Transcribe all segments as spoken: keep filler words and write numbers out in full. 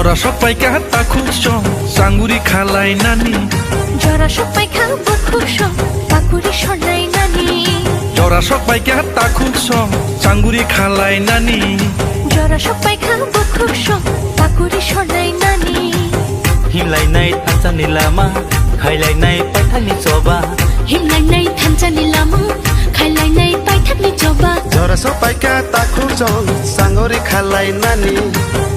Jora sok paikha takhuk song, changuri khalai nani. Jora sok paikha bukhuk song, pakuri sonai nani. Jora sok paikha takhuk song, changuri khalai nani. Jora sok paikha bukhuk song, pakuri sonai nani. Himlainai thansa ni lama, khailainai paithak ni choba. Himlainai thansa ni lama, khailainai paithak ni choba. Jora sok paikha takhuk song, changuri khalai nani.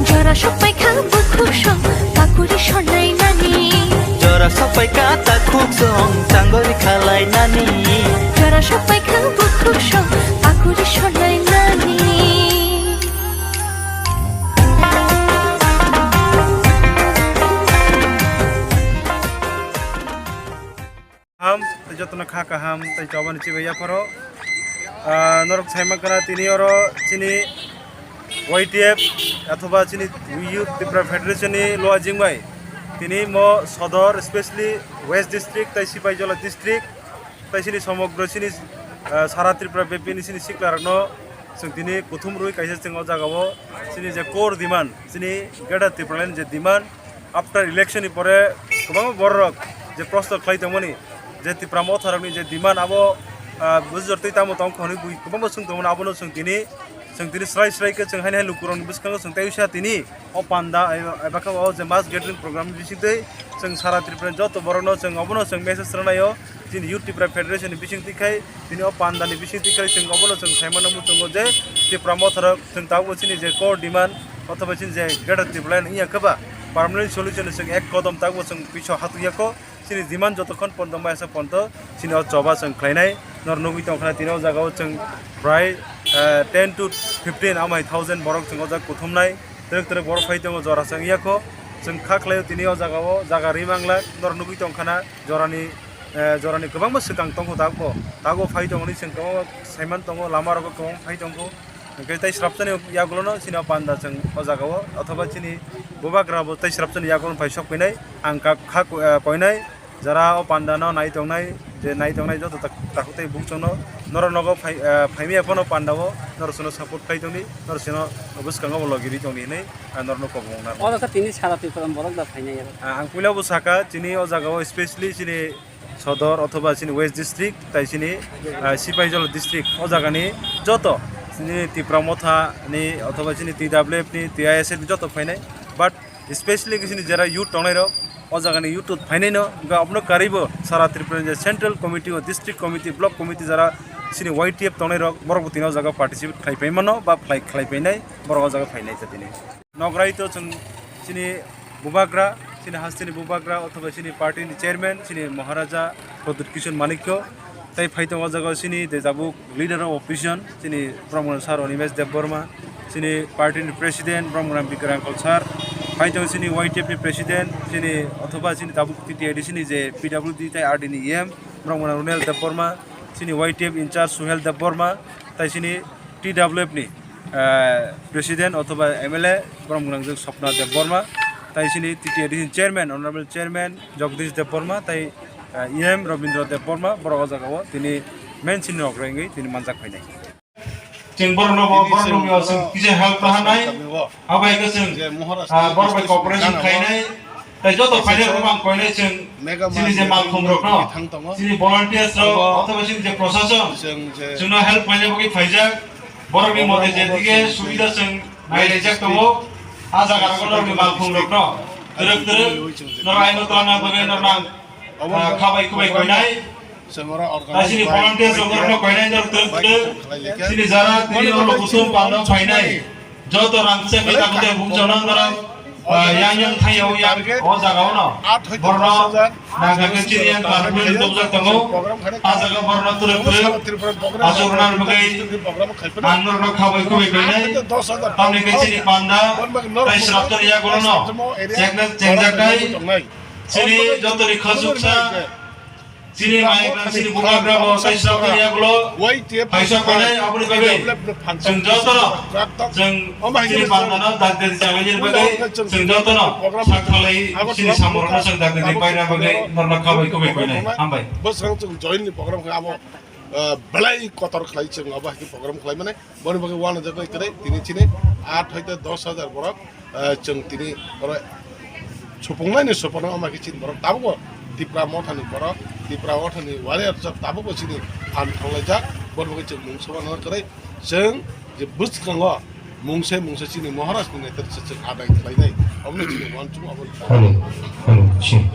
Jora sok paikha bukhuk song, pakuri sonai nani. Jora sok paikha takhuk song, changuri khalai nani. Jora sok paikha bukhuk song, pakuri sonai nani. Ham, tei jotono kha kaham, tei chobani chibai yapharo. Ah, norok sai mankha na tini oro chini Y T F athoba chini Youth Tripura Federation ni luajing bai. Tini mo Sodor, especially West District tei Sipaijala District, tei chini somogro chini, ah, sara Tripura bepini chini siklarokno chwng tini kuthum rwi kaisa chwng o jagao chini je core demand, chini Greater Tipraland je demand, after election ni pore kwbangma bororok je prosto khlai tongmani, je Tipra Motha rokni je demand abo, ah, bujor twi tamo tong khonwi bui kwbangma swng tongmani, abono chwng tini, chwng tini srai srai khe chwng haini hai lukurokni bwskango chwng tei uisa tini o panda eba, eba khe o je mass gathering program ni bisingtwi chwng sara Tripura ni joto borokno chwng obono chwng message rwnaio. Chini Youth Tipra Federation ni bising twi khai, tini o panda ni bising twi khai, chwng obono chwng sai mano muchungo je Tipra Motha rok chwng tabuk chini je core demand othoba chini je Greater Tipraland wngya khe ba permanent solution chwng ek kodom tabuk chwng piso hatwk ya kho. Chini demand jotokhon pondo maya sa pondo chini o choba chwng khlainai. Nor nugwi tongkha tini o jagao chwng prai, eh, ten to fifteen amai thousand borok chwng o jaga kuthumnai. Twrwk twrwk borok phai tongo, jora chwng ya kho. Chwng kha khlaio tini o jagao, jaga ri manglak. Nor nugwi tongkha na. Jorani, eh, jorani kwbangma swkang tongo tabukbo. Tabukbo phai tongoni chwng kwbangma saiman tongo, lama rogo kwbangma phai tongo. Hwnkhe tei srapsani yagulono chini o panda chwng o jagao, othoba chini bubagrabo tei srapsani yagulono phai sok phainai. Ang kha, kha, eh, koinai jara o pandano nai tongnai, je nai tongnai joto tak-, takhuk tei bukchokno norok nogo phai, eh, phaimya phano pandao norok chwngno support khlai tongdi, norok chwngno bwskango bo logi ri tongdi hinwi ang norokno kobong nai. Oro khe tini sara Tripura borok da phainai aro. Ah, ang puila bo saka chini o jagao specially chini Sodor othoba chini West District, tai chini, ah, Sipaijala District, o jagani joto chini Tipra Motha ni othoba chini T W F ni, T I S F ni joto phainai, but specially chini jera youth tongnai rok, o jagani youth phainai no, hwnkhe abono karwi bo sara Tripura ni je Central Committee o District Committee, Block Committee jara chini Y T F tongnai rok, borok bo tini o jaga participate khlai pai mano, ba khlai, khlai painai, borok o jaga phainai khe tini. Nograi to chwng chini bubagra, chini hasteni bubagra, othoba chini party ni chairman, chini Maharaja Pradyut Kishore Manikya, tei phai tongo o jaga chini de tabuk leader of opposition, chini Brahmagana sir Animesh Debbarma, chini party ni president Brahmagana Bikrang Kol sir, phai tongo chini Y T F ni president, chini othoba chini tabuk T T A D C ni je P W D tei R D ni E M Brahmagana Runel Debbarma, chini Y T F in charge Suhel Debbarma, tei chini T W F ni, eh, president othoba M L A borok mwnangjak Swapna Debbarma, tai chini T T A D C ni chairman, honorable chairman Jagdish Debbarma, tai, eh, E M Rabindra Debbarma, borok o jaga o tini main chini rok rengwi tini manjak phainai. Chwng borok no bo, borok no bo chwng kisa help kaha nai. Abo hai khe chwng, ah, borok bai cooperation khainai. Tai joto phainai rok ang koinai chwng chini je malkhung rok no, chini volunteers rok, othoba chini je prosason, chwngno help khlaina bagwi phaijak. Borokni mote je dige subida chwng nailaijak tongo. A jaga rok norokni malkhung rok no twrwk twrwk norok aino twlangna bagwi norok ang, ah, khabai khubai koinai. Chini volunteers rok no koinai no twrwk twrwk. Chini jara tini no kuthum panda phainai. Joto rang chek ni takhuk tei bumung chana norok, ah, yang yang thai yang yang o jaga o no. Borno naga ke chini yang tarpuli tokjak tongo. A jaga borno twrwk twrwk. Aswk rwna bagwi ang norok no khabai khubai koinai. Tamni ke chini panda tai sraptor ya golo no. Chekna chengjaknai. Chini joto ni khasuk sa. Chini mai, chini bubagra bo kaisa kaya gulo. Kaisa kaya aboni bagwi. Chwng jotono. Chwng chini bandano dakdari chalaini bagwi. Chwng jotono. Sakhalai chini samurano chwng dakdari paina bagwi. Norma khabai kubai kuinai. Hambai. Bwswk chwng join ni program khe abo. ah, belai kotor khlai chwng abo hai khe program khlai mani. Boni bagwi uanajak bai kwrwi tini chini aat hoite dos hajar borok, ah, chwng tini oro supungnaini supano ama khe chini borok tabukbo Tipra mothani borok, Tipra mothani warrior rok tabukbo chini phan thanglaijak. Boni bagwi chwng mungsa uanajak kwrwi chwng je bwskango mungsa mungsa chini Maharaj ni netrito chwng adai khlainai. Omo chini uansukma abo. Hello, hello, chini.